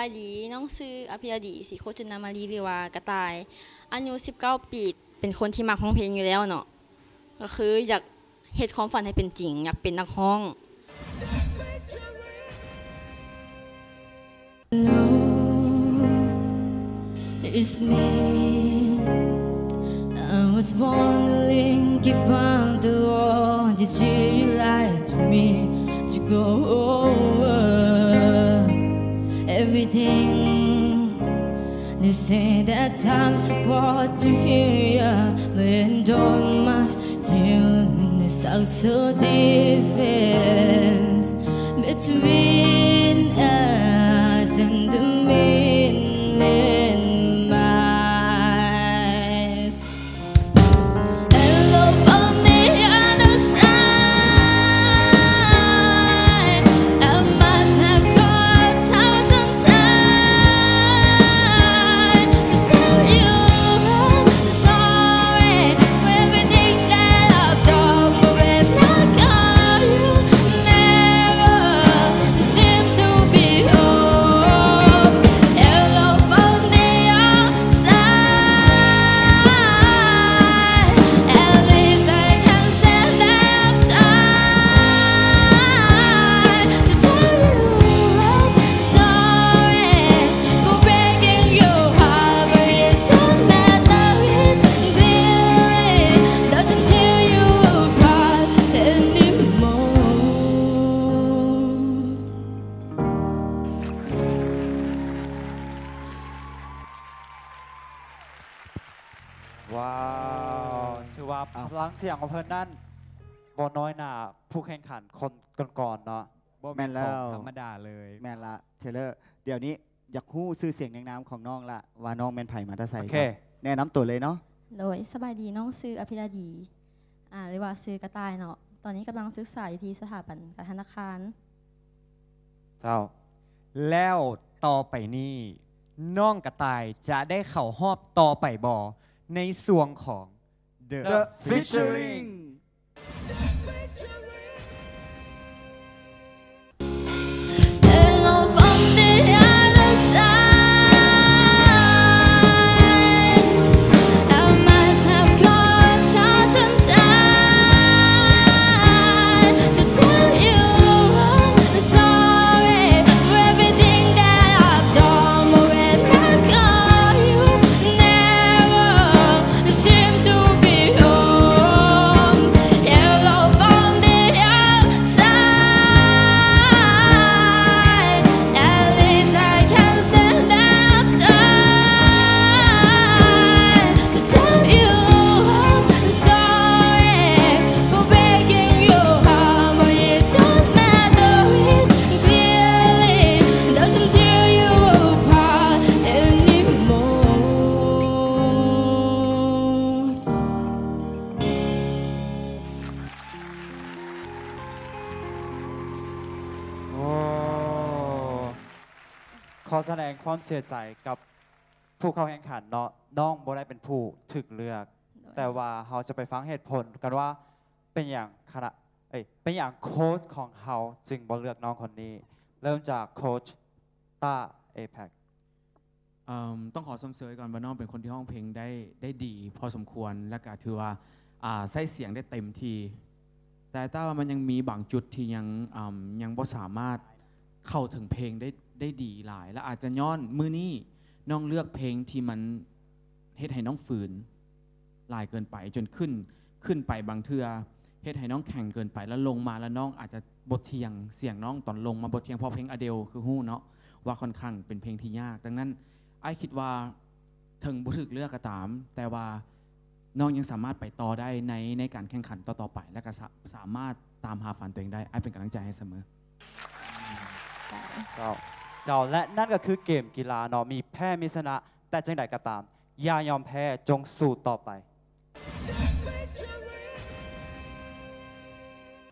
ບາຍດີ ນ້ອງຊື່ອະພິລະດີ ສີໂຄດຈຸນນາມາລີ ຫຼືວ່າກະຕ່າຍ ອາຍຸສິບເກົ້າປີ ເປັນຄົນທີ່ມັກຮ້ອງເພງຢູ່ແລ້ວເນາະ ກໍຄືຢາກເຮັດຄວາມຝັນໃຫ້ເປັນຈິງ ຢາກເປັນນັກຮ້ອງ. Hello, it's me. I was wondering if I'm the one that you lie to me to go over everything. They say that I'm supposed to hear you, but don't must hear me. It's so different between us and the million miles. And love on the other side, I must have gone a thousand times to tell you I'm sorry for everything that I've done, but when I call you, never seem to be home. And love on the other side, at least I can say that I've tried to tell you I'm sorry for breaking your heart, but it don't matter, it really doesn't tear you apart anymore. ວ້າວ ຖືວ່າພະລັງສຽງຂອງເພິ່ນນັ້ນບໍ່ນ້ອຍໜ້າຜູ້ແຂ່ງຂັນຄົນກ່ອນໆເນາະ. ບໍ່ແມ່ນຂອງທຳມະດາເລີຍ. ແມ່ນລະ ເທເລີ. ດຽວນີ້ຢາກຮູ້ຊື່ສຽງນຽງນາມຂອງນ້ອງລະ ວ່ານ້ອງແມ່ນໃຜ ມາແຕ່ໃສ. ໂອເຄ ແນະນຳໂຕເລີຍເນາະ. ໂດຍ ສະບາຍດີ ນ້ອງຊື່ອະພິລະດີ ອາ ຫຼືວ່າຊື່ກະຕ່າຍເນາະ. ຕອນນີ້ກຳລັງສຶກສາຢູ່ທີ່ສະຖາບັນການທະນາຄານ. ເຈົ້າ ແລ້ວຕໍ່ໄປນີ້ ນ້ອງກະຕ່າຍຈະໄດ້ເຂົ້າຮອບຕໍ່ໄປບໍ່ ໃນຊ່ວງຂອງ The Featuring? Wow. ຂໍສະແດງຄວາມເສຍໃຈກັບຜູ້ເຂົ້າແຂ່ງຂັນເນາະ. ນ້ອງບໍ່ໄດ້ເປັນຜູ້ຖືກເລືອກ, ແຕ່ວ່າເຮົາຈະໄປຟັງເຫດຜົນກັນວ່າເປັນຫຍັງຄະນະ ເອີຍ ເປັນຫຍັງໂຄດຂອງເຮົາຈຶ່ງບໍ່ເລືອກນ້ອງຄົນນີ້. ເລີ່ມຈາກໂຄດ ຕ້າ ເອເພັກ. ເອີ່ມ ຕ້ອງຂໍຊົມເຊີຍກ່ອນວ່ານ້ອງເປັນຄົນທີ່ຮ້ອງເພງໄດ້ ໄດ້ດີພໍສົມຄວນ ແລະກະຖືວ່າ ອ່າ ໃຊ້ສຽງໄດ້ເຕັມທີ່ ແຕ່ ແຕ່ວ່າມັນຍັງມີບາງຈຸດທີ່ຍັງ ອ່າ ຍັງບໍ່ສາມາດເຂົ້າເຖິງເພງໄດ້ ໄດ້ດີຫຼາຍ ແລະອາດຈະຍ້ອນມື້ນີ້ນ້ອງເລືອກເພງທີ່ມັນເຮັດໃຫ້ນ້ອງຝືນຫຼາຍເກີນໄປ ຈົນຂຶ້ນ ຂຶ້ນໄປບາງເທື່ອເຮັດໃຫ້ນ້ອງແຂງເກີນໄປ ແລ້ວລົງມາແລ້ວນ້ອງອາດຈະບໍ່ທ່ຽງ ສຽງນ້ອງຕອນລົງມາບໍ່ທ່ຽງ ເພາະເພງອາເດລຄືຮູ້ເນາະວ່າຄ່ອນຂ້າງເປັນເພງທີ່ຍາກ. ດັ່ງນັ້ນອ້າຍຄິດວ່າເຖິງບໍ່ຖືກເລືອກກໍຕາມ ແຕ່ວ່ານ້ອງຍັງສາມາດໄປຕໍ່ໄດ້ໃນ ໃນການແຂ່ງຂັນຕໍ່ໆໄປ ແລະກໍສາ ສາມາດຕາມຫາຝັນຕົວເອງໄດ້. ອ້າຍເປັນກຳລັງໃຈໃຫ້ສະເໝີ. ເຈົ້າ ເຈົ້າ ແລະນັ້ນກໍຄືເກມກິລາເນາະ ມີແພ້ມີຊະນະ ແຕ່ຈັ່ງໃດກໍຕາມ ຢ່າຍອມແພ້ ຈົ່ງສູ້ຕໍ່ໄປ.